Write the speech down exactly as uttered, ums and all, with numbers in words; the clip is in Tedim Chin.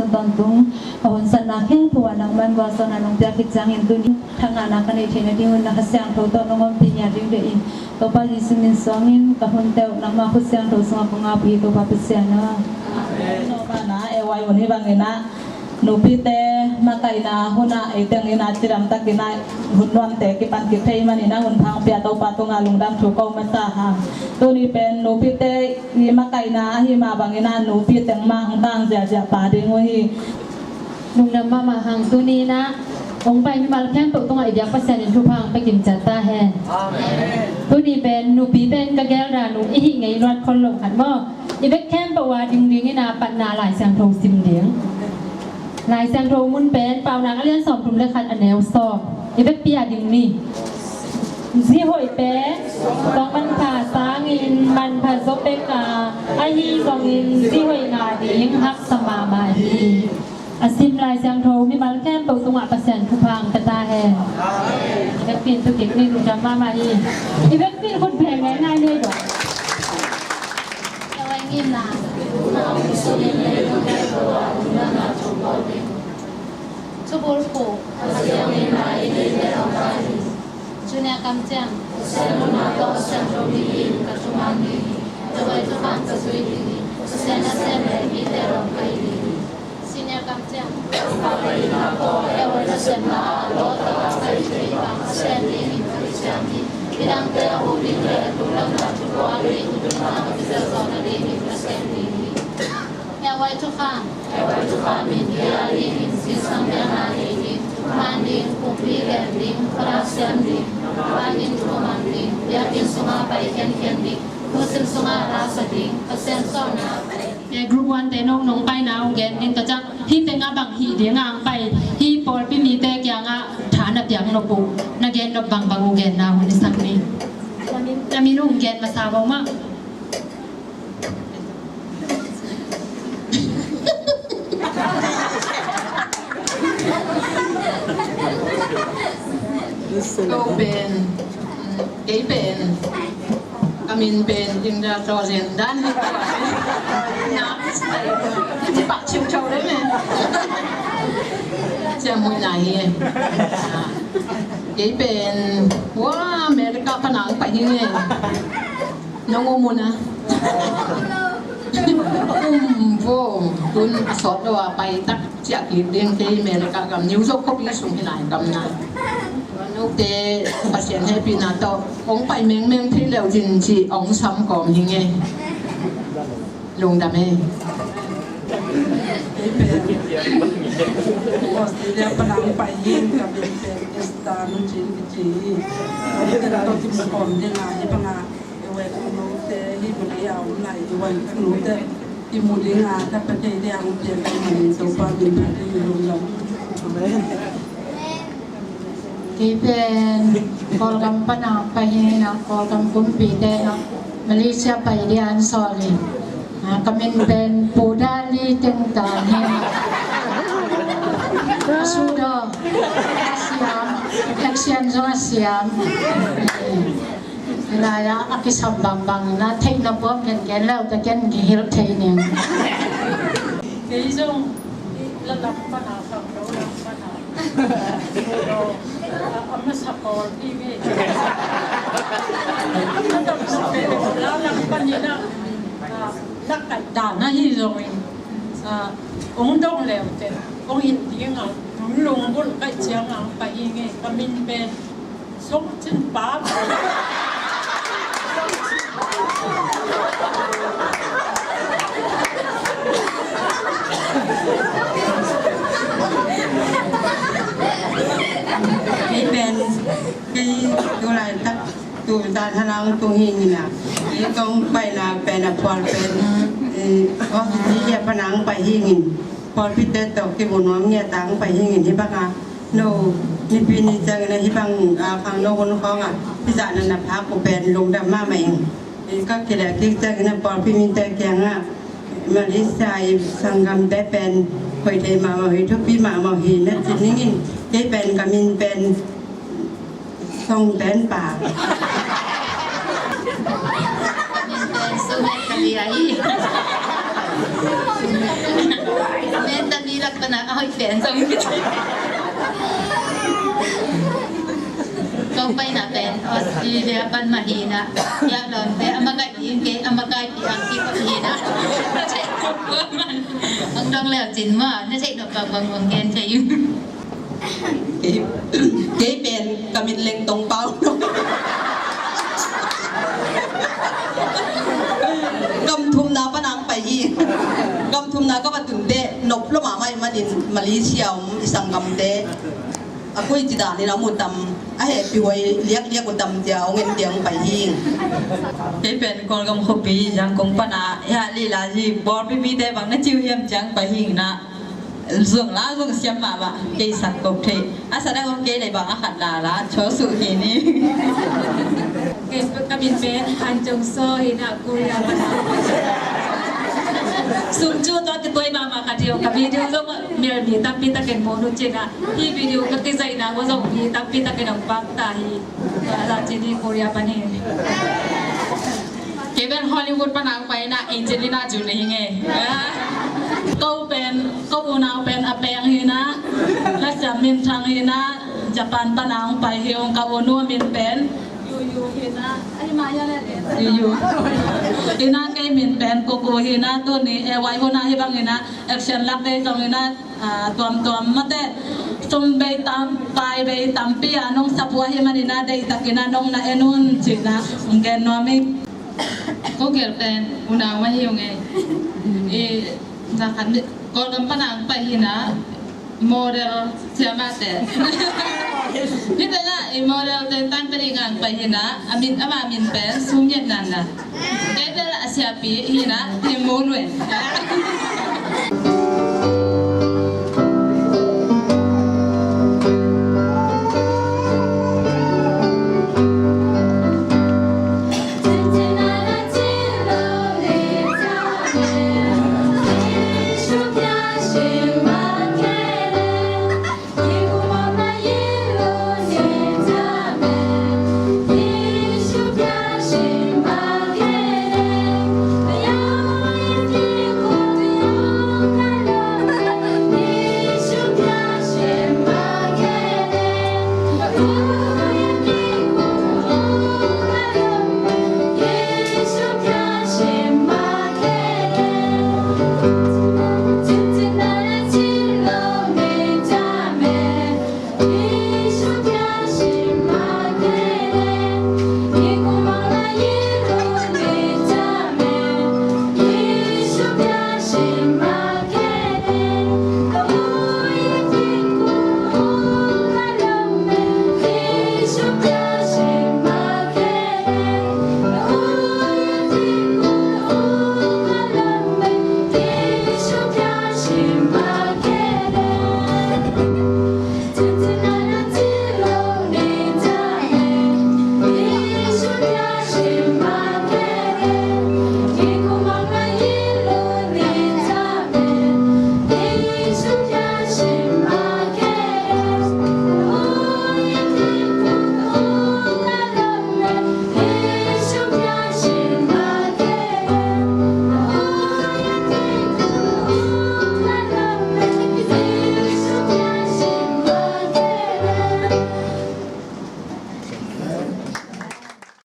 Tawntung ka hun satna khempeuh ah nangman gualzawhna nong piak khit ciangin tuni thangahna ka neih theihna dingun na Kha Siangtho tawh nong ompih ngiat ding deih in Topa Jesu min suangin ka hun teuh nangma khut siangtho sungah kong ap hi Topa Pasian aw. Amen. Nopna e wai hun hi bangin ah nupite makaihna hunah eiteng in ah cidamtakin ah hun nuamte kipan kik thei manin ah hun pha hong pia Topa tungah lungdam thu ko masa hang. Tuni pen nupite i makaihna ahi mah bangin ah nupi teng mah hong tang ziahziah pa ding uh hi. Lungdam mahmah hang. Tuni in ah hong pai mimal khempeuh tungah i biak Pasian in thupha hong pia kim ciat ta hen. Amen. Tuni pen nupite in ka gel dan uh i hih ngei luat khol lo khat maw. I bek khempeuh a ding dingin ah patna Lai Siangtho sim ding. Lai Siangtho mun pen Paunak a lian sawmthum le khat a neu sawm. I vekpi a ding ni. Zi hoih pen sawng manpha sangin manpha zaw bek a, ahi zongin zi hoih ngah ding haksa mahmah hi. A sim Lai Siangtho mimal khempeuh tungah Pasian thupha hong pia ta hen. I vekpi in tu kik ni, lungdam mahmah hi. I vekpi in khut beng ngai ngai ni dong. Thubulphuh. Junior kamciam. Senior kamciam. Ewai thukham. Ewai thukham in, hia dingin sinsang biakna nei ding, man ding, pumpi gen ding, Kha Siam ding, man ding, thumang ding, biakinn sungah pai khenkhen ding, lungsim sungah rasa ding, Pasian sawlna. Group one te nong nong paina hong gen ding ka ciang, hih tengah bang hih dingah hong pai, hih pawlpi mite kiangah tha na piak nop uh, na gen nop bangbang uh genna hun i sak ni. Na min hong gen masa bo mah. Ko pen, kei pen, ka min pen Linda Tawzen dan hi ko a. Na, ci pak ciu ciu le me. Ciang mui na hi. Kei pen, wa, America ka nang pa hi nge. Nong um uh na. Um vo, tun a sawt lo a pai tak ciah kik ding kei America gam, New York khuapi sung hi lai gam na. Note Pasian hehpihna tawh hong pai mengmeng thei leu cin ci hong sam kawm hi nge. Lungdam e. Australia pan hong pai hi, ka min pen Esther Nu Cin kici hi. Ka min pen tawh kimu kawm ding a, hi bang a Ewek note hi Malay a om lai, ewek note i mu ding a, ka pa kei dia hong pian kei manin Topa min phat ding i lungdam. Amen. Kei pen Kawlgam pan a pai hi na, Kawlgam kumpite na Malaysia pai dia an sawl hi. A, ka min pen Pu Dali Teng Tan hi. A sudo. A siam. Action zong a siam. Lai-ah a kisam bangbang in a theihna puak gengen leute ken kihilh thei ning. Kei zong la lam pan a, khangno lam pan a, a, a masa pawl pi nge. A dam sa pe la lam pan in a, a, na kaih dan ahi zongin, a, ong dong leute ong hin ding a, ong lungbulh kaih ciang a ong pai hi nge. Ka min pen Song Cin Pa. Kei pen, kei tu laitak tu ta thalang tu hi ngin a. Kei kong paina pen a pawl pen, eh, oh, kei a panang pai hi ngin. Pawlpite tawh kimu nuam ngiat a hong pai hi ngin hi bang a. No, nipi ni ciangin a hi bang a, khangno hun khawng a, hi zah na na phak uh pen lungdam mahmah ing. Ka kileh kik ciangin a pawlpi mite kiangah Malaysia i sanggamte pen hoih thei mahmah hi, thupi mahmah hi na ci ning in, kei pen ka min pen Song Ten Pa. Ka min pen Sumet Kali ahi. Sumet Kali Pana a hoih pen zong. Ko paina pen Australia pan mah hi na. Yak lawmte a makaih ding kei a makaih piak kik hi na. Na theih nop bang bang man. Ang dong leu cin ma na theih nop bang bang bang gen thei. Kei, kei pen ka mit leng tong pau. Gam thumna pan ang pai hi. Gam thumna ka va tun teh nop lo mahmah ih manin Malaysia om i sanggamte a koi ci danin a mu tam, a hehpih huai liakliak uh tam cia hong en tiang pai hi. Kei pen Kawlgam khuapi Yangon pana i hah lila hi, bawlpi mite bang na ci uh hiam ciang pai hi na. Zong la zong siam mahmah, kei sak kop thei. A sa dang kei lei bang a khat la la cho su kei ni. Kei ka min pen Han Jong So hi na, Korea pana. Sum cu tua kituai mahmah ka tiu, ka video zong mel mi tampi takin mo nu cina. Hi video ka kizaina wa zong mi tampi takin ang pak ta hi. Tua la cini Korea pani. Kei pen Hollywood pana ang pai na Angelina Jolie hi ngei. Ko pen, ko unau pen a peng hi na, la siam min thang hi na, Japan pana ang pai hi ung, ka unu min pen Yu Yu hi na, ai ma ya le le. Yu Yu. Hi na kei min pen Kuku hi na, tuni e wai huna hi bang hi na, action lak dei zong hi na, a, tuamtuam mate, sum bei tam, pai bei tampi a nong sapua hi manina, deihtakina nong na enun cina, ong gen nuam hi. Ko gel pen unau ma hi ung e. I, na khan mi, Kawlgam pana ang pai hi na, model siamate. Hi tena, i model te tan peri ngang pai hi na, a min, ama min pen Sum Yet Nan na. Kei pen a siapi hi na, Tim Mo Luen.